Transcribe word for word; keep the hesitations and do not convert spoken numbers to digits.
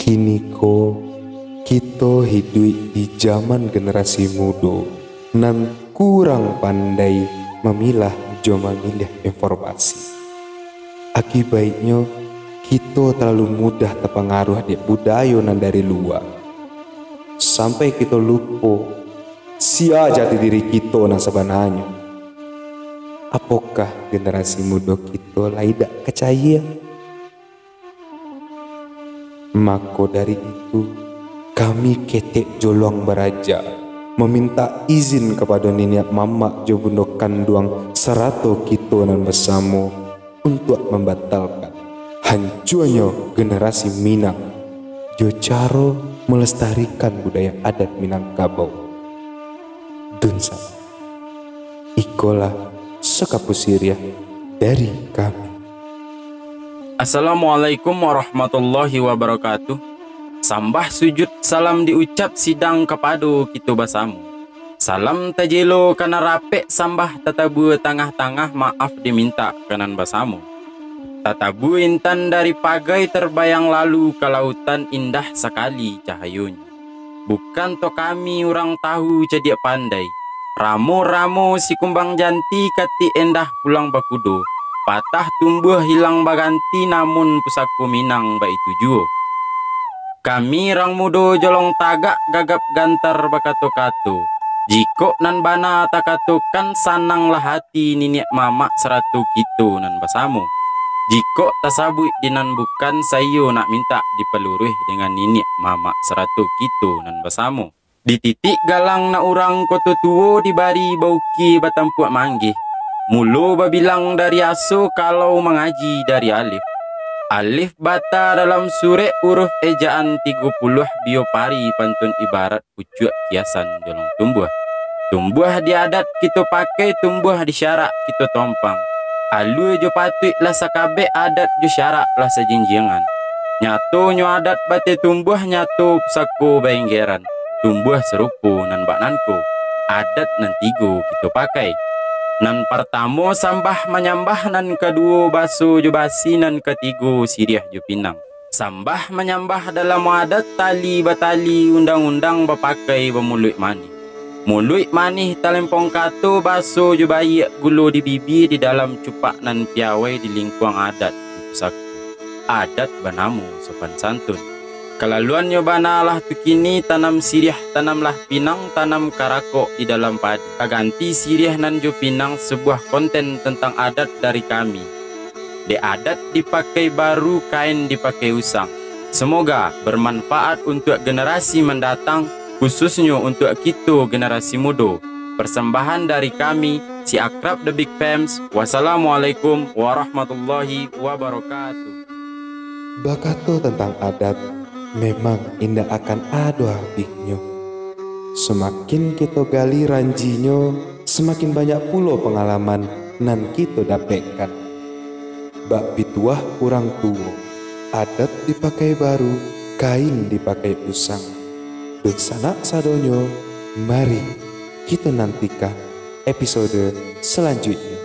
Kini ko, kito hiduik di jaman generasi mudo nan kurang pandai mamilah jo mamiliah informasi. Akibaiknyo, kito talalu mudah tapangaruah dek budayo nan dari lua, sampai kito lupo sia jati diri kito nan sabananyo. Apokah generasi mudo kito lai dak kacayia? Mako dari itu, kami ketek joloang baraja, mamintak izin kapado niniak mamak jo bundo kanduang, sarato kito nan basamo, untuak mambatalkan hancuanyo generasi Minang, jo caro malestarikan budaya adat Minangkabau. Dunsanak. Ikolah sakapuk siriah dari kami. Assalamualaikum warahmatullahi wabarakatuh. Sambah sujud salam diucap sidang kapado kito basamo. Salam tajelo ka nan rapek, sambah tatabua tangah-tangah, maaf dimintak ka nan basamo. Tatabua intan dari pagai, tarbayang lalu ka lautan, indah sakali cahayonyo. Bukan to kami urang tahu cadiak pandai, ramo-ramo si kumbang janti, katik endah pulang bakudo, patah tumbuah hilang baganti, namun pusako Minang baitu juo. Kami rang mudo jolong tagak, gagap gantar bakato-kato. Jikok nan bana takatokan, sananglah ati niniak mamak sarato kito nan basamo. Jikok tasabuik di nan bukan, saiyo nak mintak dipaluruih dengan niniak mamak sarato kito nan basamo. Di titik galang nak urang koto tuo, dibari baukia batampuak manggih. Mulo babilang dari aso, kalau mangaji dari alif. Alif bata dalam surek, uruf ejaan tigo puluah, bio pari pantun ibarat pucuak kiasan jolong tumbuah. Tumbuah di adat kito pakai, tumbuah di syarak kito tompang. Alua jo patuik lah sakabek, adat jo syarak lah sajinjiangan. Nyatonyo adat bateh tumbuah, nyato pusako baenggeran. Tumbuah sarupo nan bak nan ko, adat nan tigo kito pakai. Nan partamo sambah manyambah, nan kaduo baso jo basi, nan katigo siriah jo pinang. Sambah manyambah dalam adat, tali batali, undang-undang bapakai, bamuluik manih. Muluik manih talempong kato, baso jo baiak, gulo di bibia, di dalam cupak nan piawai, di lingkuang adat di pusako. Adat banamo sopan santun. Kalaluannyo bana lah tu kini, tanam siriah, tanamlah pinang, tanam karakok di dalam padi. Ka ganti siriah nan jo pinang, sabuah konten tantang adat dari kami. Dek adat dipakai baru, kain dipakai usang. Semoga bermanfaat untuk generasi mendatang, khususnyo untuk kito generasi mudo. Persembahan dari kami, si Akrab The Big Fams. Wassalamualaikum warahmatullahi wabarakatuh. Bakato tantang adat, memang indak akan ado habihnyo. Samakin kito gali ranjinyo, samakin banyak pulo pangalaman nan kito dapekkan. Bak pituah urang tuo, adat dipakai baru, kain dipakai usang. Dunsanak sadonyo, mari kito nantikan episode salanjuiknyo.